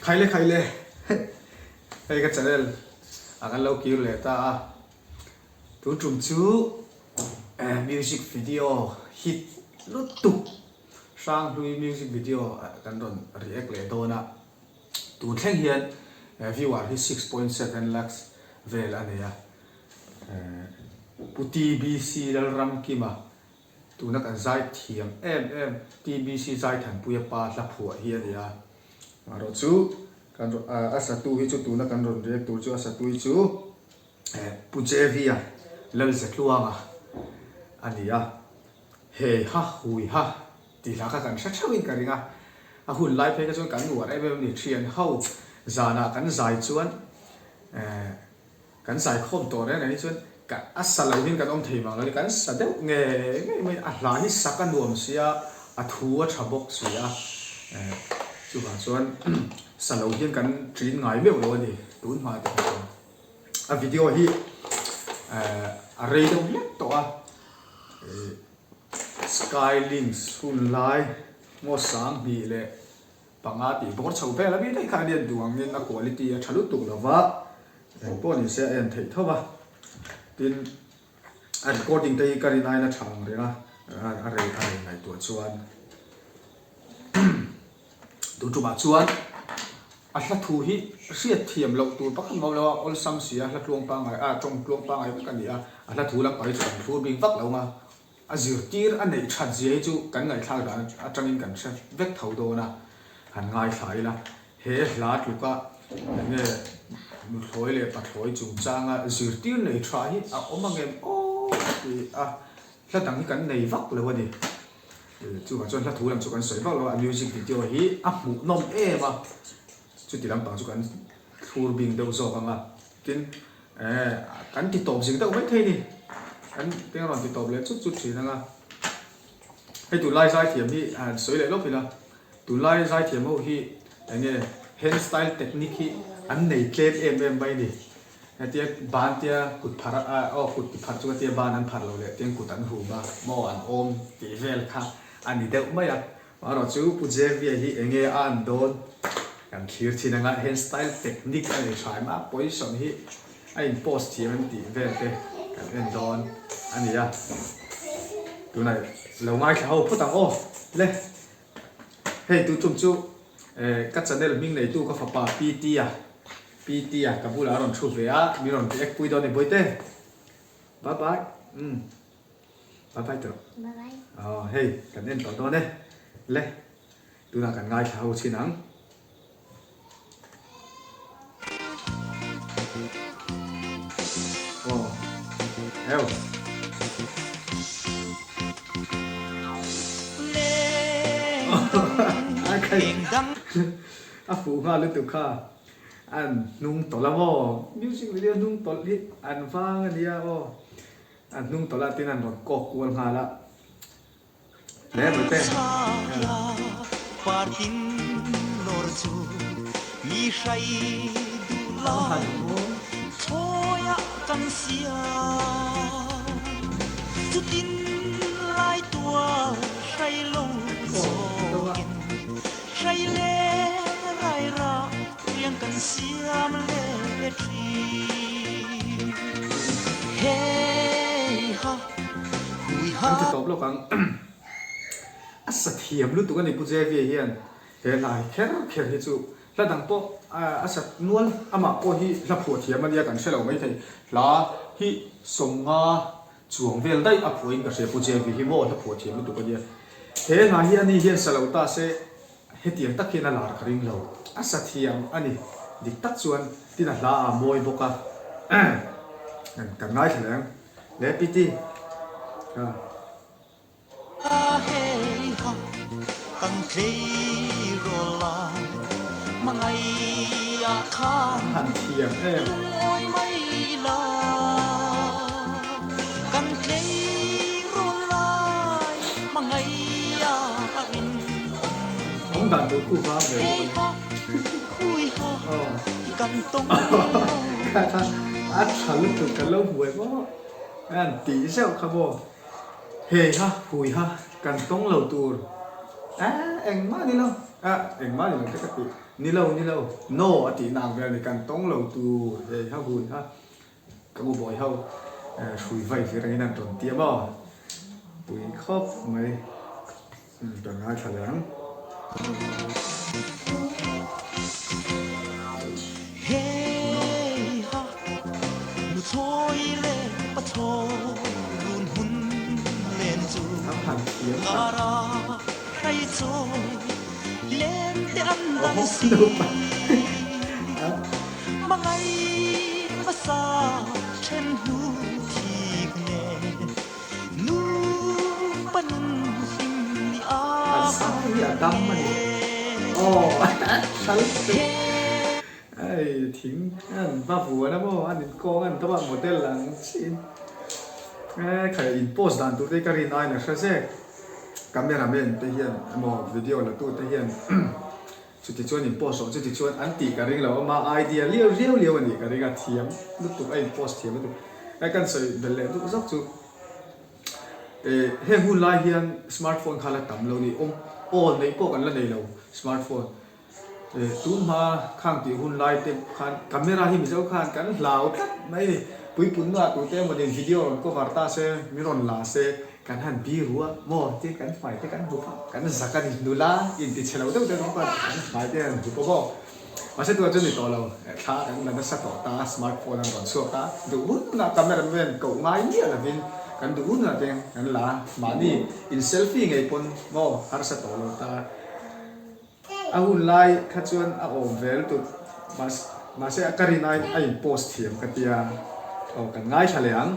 Khaile khaile hei ka channel a kan lo kir leh ta a tun tum chu music video hit lutuk Hranghlui music video kan rawn react leh dawn a tun thleng hian viewer hi 6.7 lakhs vel a nei a Pu TBC Lalramkima Tuna kan zai thiam em em TBC Zaithanpuia pa hla phuah hi a ni a, erawh chu kan a satu hi chu tuna kan rawn riak tur chu a satu hi chu Pu Jevia Lalzetluanga a ni a, Hei ha hui ha tih hla kha kan hre theuhin ka ring a, a hun lai phei kha chuan kan uar em em a ni, thian ho zanah kan zai chuan Kan zai khawm tawh reng reng hi chuan ka a sa lo hian kan awm thei vang lo ni, kan sa deuh ngei ngei mai a, hla hi sak a nuam sia, a thu a tha bawk si a, chuvang chuan sa lo hian kan ṭin ngai meuh lo a ni tun hma te kha chuan. A video hi a rei deuh hlek tawh a, Skylinks hun lai ngaw 2000 leh Panga tih bawr chho vel a mi daih kha a lian duh angin a quality a tha lutuk lo va, eng pawh ni se a en theih tho va. Tin, a recording te hi ka rin aiin a tha ang reng a, a rei a rei ngaihtuah chuan tun tumah chuan a hla thu hi hriat thiam loh tur pakhat mawm lo a, awlsam si a, hla tluang pangngai a, tawng tluang pangngai vek a ni a, a hla thu lampang hi chu kan thlur bik vak lo ang a. A zirtir a neih that zia hi chu kan ngaihthlak dan atangin kan hre vek tho dawn a, han ngaithla ila. He hla tluka eng nge nuthlawi leh pathlawi chungchanga zirtir nei tha hi a awm ang em aw ti a, hla dang hi kan nei vak lo a ni. Chuvang chuan hla thu lam chu kan sawi vak lo a, a music video hi a hmuhnawm em a, chuti lampang chu kan thlur bing deuh zawk ang a. Tin, eh, kan ti tawp zing deuh mai thei ni. Kan tin a rawn ti tawp leh chut chut thin ang a. Hei tunlai zaithiam hi han sawi leh lawk ila, tunlai zaithiam ho hi eng nge hand style technique hi an nei tlem em em mai ni. Hetia ban tia kut phar a, aw kut ti phar chu ka tia ban an phar lo leh tiang kut an hum a, maw an awm tih vel kha a ni deuh mai a. Erawh chu Pu Jevia hi enge a an dawn kan thlir thin anga hand style technique a nei tha em a, position hi a in post thiam em tih vel te kan en dawn a ni a, tunah lo ngaithla ho phawt ang aw le. Hei tu tum chu ka channel hming neitu ka fapa PT-a PT-a ka bulah a rawn thu ve a, min rawn react pui dawn a ni Bawihte. Bye bye umm. Bye bye tawh. Bye bye. Aw hei kan en tawh dawn e. Le tunah kan ngaithla ho chin ang. Aw eu. A fuh nghal lutuk kha. An hnung tawlh a maw? Music video hnung tawlh hi an vang a nia aw. A hnung tawlh a tin an rawn kawk kual nghal a. Hle mai te. An ti tawp lawk ang. A sa thiam lutuk a ni Pu Jevia hian he hla hi kher kher hi chu hla dang pawh a sa nual amah pawh hi hla phuah thiam a nia kan hre lo maithei hla hi 50 chuang vel daih a phuahin ka hria Pu Jevia hi maw hla phuah thiam lutuk a nia he hla hi ani hian sa lo ta se Hetiang tak hian a lar ka ring lo. A sa thiam a ni. Dik tak chuan tin a hla a mawi bawk a. Kan ngaithla leh ang. Le Piti. Kha. Han thiam em. Awm dan tur khu vang ve bawk a ni. Kha kha a tha lutuk kan lo hmuai maw an tih zeuh kha maw hei ha hui ha kan tawng lo tur eh engmah ni lo. A engmah ni lo te ka ti. Ni lo, ni lo, no a tihna ang vel a ni, kan tawng lo tur hei ha hun ha ka u bawi ho hrui vai vir angin an rawn ti a maw? Pui khawp mai. Ka ngaithla leh ang. An han thiam tak. Aww naupang An sang hi a dam a ni. Aw hral chu hei thing an va vuan a maw an inkawng an dawm a model ang chiin e khai in post dan tur te hi ka rin aiin a hre zek camera man te hian emaw video la tu te hian chuti chuan in post rawh chuti chuan an tih ka ring lo ama idea liau riau liau a nih ka ring a thiam lutuk a in post thiam lutuk e kan sawi belh leh duh zawk chu. Heng hun lai hian smartphone kha la tam lo ni awm aw neih pawh kan la nei lo smartphone tun hma khang tih hun lai te khan camera hi mizo khan kan hlau tlat mai ni puipun nua tute emaw nen video rawn cover ta se min rawn la se kan han biru a maw tin kan hmai te kan hup a kan zak a ni nula inti chhe lo deuh deuh ang khan kan hmai te han hup a maw. Mahse tunah chuan ni tawh lo, thla kan la nasa tawh ta, smart phone an rawn chhuak a, duh hun hunah camera man koh ngai miah lovin kan duh hun hunah te kan la a, mahni in selfie ngei pawn maw harsa tawh lo ta. A hun lai kha chuan a awm ve lutuk, mahse a ka rin aiin a in post thiam ka tia, aw kan ngaithla leh ang.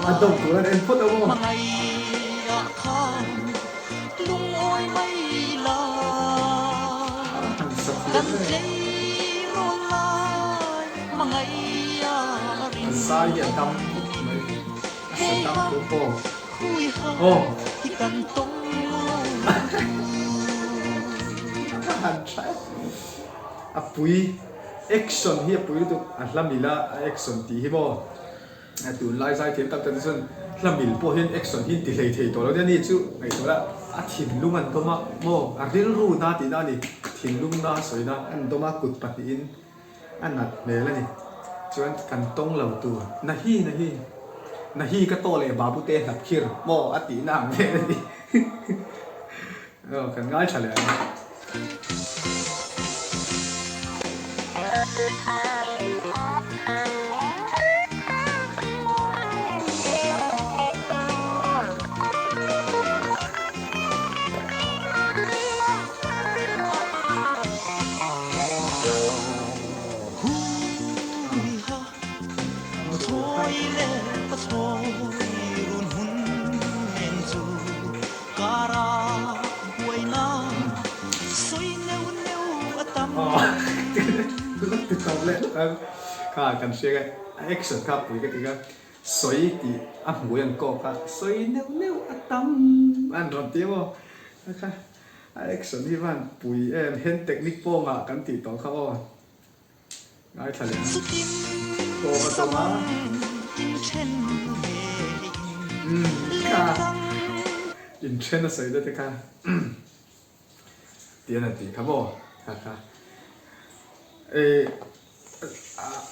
A dawm tur an en phawt ang aw. Han sa thiam e. An sai hi a dam khawp mai. A sa dam khawp aw. Aw. A han tha e. A pui action hi a pui lutuk a hla mil a a action tih hi maw a tunlai zai thiam tak tak te chuan hla mil pawh hian action hi an ti hlei thei tawh lo nia ni chu ngaihtuah la a thinlung an dawm a maw a rilru na tihna a ni thinlung na sawina an dawm a kut pahnihin a nat hmel a ni chuan kan tawng lo tur nahi nahi nahi ka tawh leh babu te hnap khir maw a tihna ang vel a ni. Aw kan ngai tha leh ang. Kha kan hria e a action kha pui ka ti kha sawi tih a hmui an kawk a sawi neuh neuh a tam an rawn ti emaw kha a action hi van pui em hand technique pawngah kan tih tawh kha aw. Ngaithla leh ang. Tawp a tawng a. Umm kha inthen a sawi na te kha tian an tih kha maw kha kha eh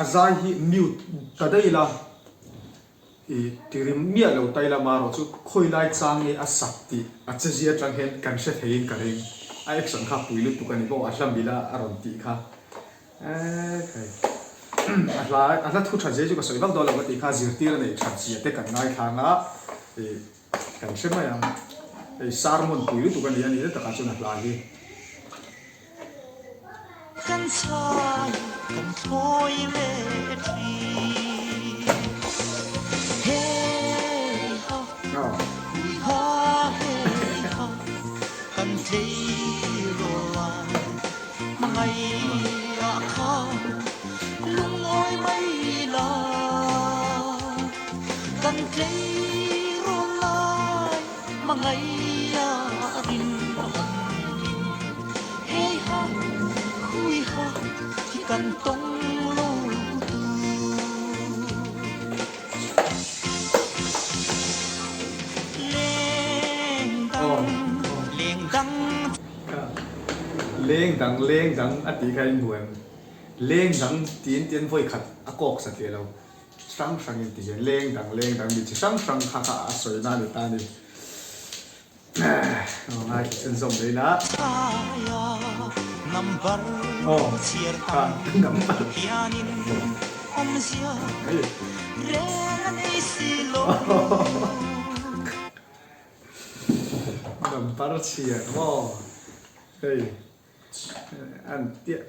a zai hi mute ta daih ila. I tirim miah lo tai lama erawh chu khawi lai chang nge a sak tih a chezia atang hian kan hre theiin ka ring. A action kha pui lutuk a ni bawk, a hla mila a rawn tih kha. Ekhai. A hla a hla thu that zia chu ka sawi vak dawn lo ka tih kha zirtir a neih that zia te kan ngaithlang a, i kan hre mai ang. Hei sermon pui lutuk a ni a nih na takah chuan a hla hi. Kan chhai kan thlawi leh thin. Hei ha hui ha hei ha kan tleirawl lai hmangaihah khan lungawi mai la. Kan tleirawl lai Hmangaihah rinawmin hei ha hui ha hi kan tawng lo tu. dang. Kha leng dang leng dang a tih kha in hmu em? Leng dang tiin tiin vawi khat a kawk satliah lo hrang hrang in ti hian leng dang leng dang mi chi hrang hrang kha kha a sawi na a ni ta a ni. Aw ngaithla chhunzawm mai la. Aw kha number. Number chhiar maw hei. An tiah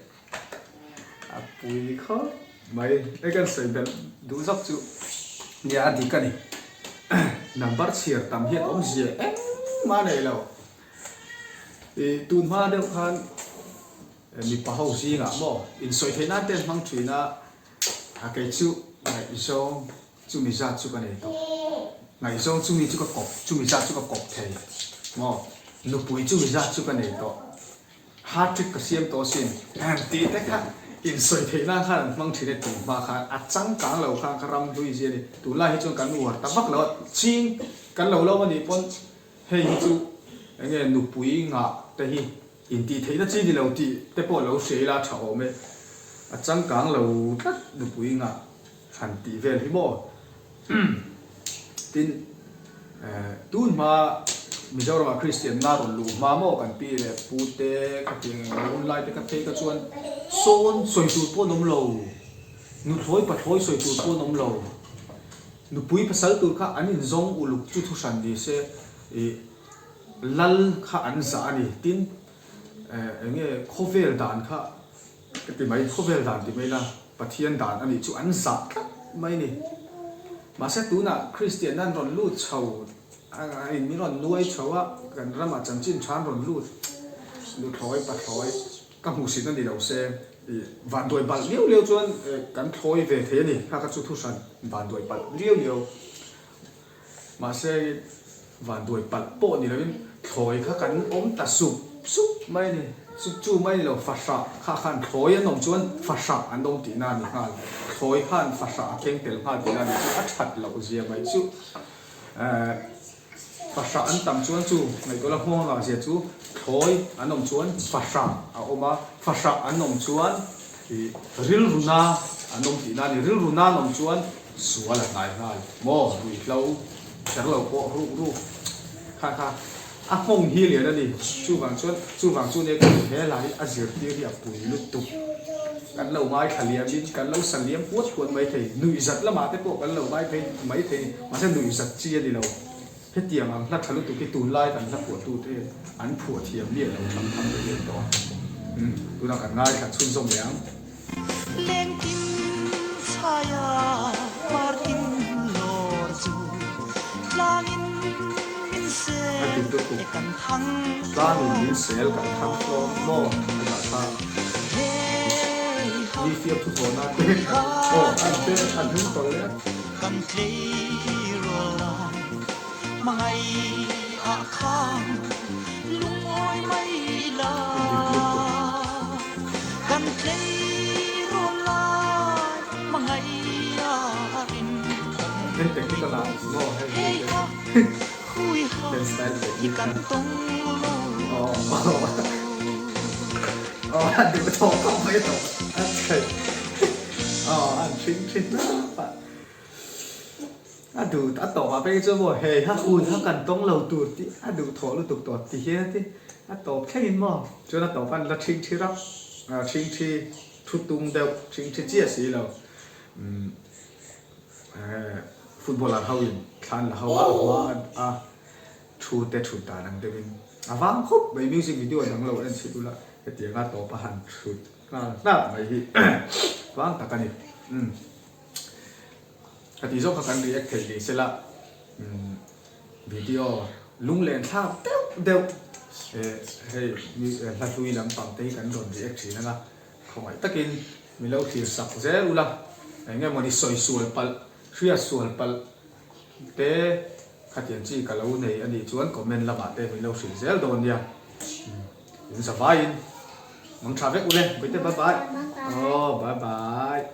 a pui khawp mai. Hei kan sawi belh duh zawk chu nia a dik a ni. Number chhiar tam hian awmzia engmah a nei lo. Ih tun hma deuh khan mipa ho zingah maw insawi theih nan te an hmang thin a, a kei chu ngaihzawng chumi zat chu ka nei tawh. Ngaihzawng chumi chu ka kawp, chumi zat chu ka kawp thei maw? Nupui chumi zat chu ka nei tawh. Hat trick ka siam tawh asin tih te kha insawi theih nan khan an hmang thin e tih hma khan a changkang lo khan ka ram hlui zia a ni. Tunlai hi chuan kan uar ta vak lo a, ching kan lo lo a nih pawn hei hi chu eng nge nupui ngah te hi intih theihna chi ni lo tih te pawh lo hria ila a tha awm e. A changkang lo tlat nupui ngah. Han tih vel hi maw? Tin, tun hma Mizoramah Kristian na rawn luh hma maw kan pi leh pu te khatiang eng lo hun lai te kha phei kha chuan sawn sawi tur pawh an awm lo, nuthlawi pathlawi sawi tur pawh an awm lo, nupui pasal tur kha an inzawng uluk chu thu hran ni se ih lal kha an zah a ni. Tin, eng nge khawvel dan kha Ka ti mai, khawvel dan ti mai la, Pathian dan a nih chu an zah tlat mai ni. Mahse tunah Kristianna an rawn lut chho, a in min rawn nuai chho a, kan ramah chanchin tha an rawn lut, nuthlawi, pathlawi ka hmuhsit a ni lo se, ih vanduai palh liau liau chuan kan thlawi ve thei a ni, kha kha chu thuhran vanduai palh liau liau. Mahse, vanduai palh pawh ni loin thlawi kha kan awm ta sup sup mai a ni. Sup chu mai ni lo, fahrah kha khan thlawi an awm chuan fahrah an awm tihna a ni nghal. Thlawi khan fahrah a keng tel nghal tihna a ni chu a that loh zia mai chu. Fahrah an tam chuan chu ngaihtuah la nghawng ngah zia chu thlawi an awm chuan fahrah a awm a, fahrah an awm chuan ih rilru na an awm tihna a ni. Rilru na an awm chuan Sual a hnai nghal maw? Ruihhlo kher lo pawh ruk ruk kha kha a nghawng hi lian a ni. Chuvang chuan chuvang chu nia kan he hla hi a zirtir hi a pui lutuk. Kan lo ngaithla liamin kan lo sa liam puat puat mai thei. Nuihzat lamah te pawh kan lo ngai phei mai thei. Mahse nuihzat chi a ni lo. Hetiang ang hla tha lutuk hi tunlai kan hla phuahtute hian an phuah thiam miah lo tham tham leh leh tawh a. Umm tunah kan ngaithla chhunzawm leh ang. Lengtin chhaia partin lawr chu tlangin min A sel dik lutuk. e kan thang Tlangin hlawm. min sel kan thang hlawm maw a dah tha. Hei ha Mi fiam thu thawn a te hui ha aw an te an hnung tawlh leh a. Kan tleirawl lai hmangaih ah khan lungawi mai ila. Dik lutuk. Kan tleirawl lai hmangaih ah rin thawm Hei technical ah maw hei Hei ha hui ha Hei style hi technique kan tawng lo Aw aw a duh tawh khawp mai tawh a chheih aw an hring thin hlap a. A duh a tawp ah phei chuan maw hei ha hun ha kan tawng lo tur tih a duh thawh lutuk tawh ti hian a ti a tawp thleng in maw chuan a tawp an la ṭhing ṭhi rap ah ṭhing ṭhi thu tung deuh ṭhing ṭhi chiah si lo umm eh footballer ho in thlan la ho a a hma a thu te thut dan ang deuh in a vang khawp mai music video dang lo en chhit ula hetiang a tawp a han thut nghal hlak mai hi vang tak a ni umm. Ka tih zawk kha kan react thei ni sela video lunglen thlak deuh deuh hei hla hlui lampang te hi kan rawn react thin anga khawngaih takin min lo thlir sak zel ula eng nge mawni sawi sual palh hriat sual palh te khatiang chi ka lo nei a nih chuan comment lamah te min lo hrilh zel dawn nia in zavaiin mang tha vek ule bye bye aw bye bye.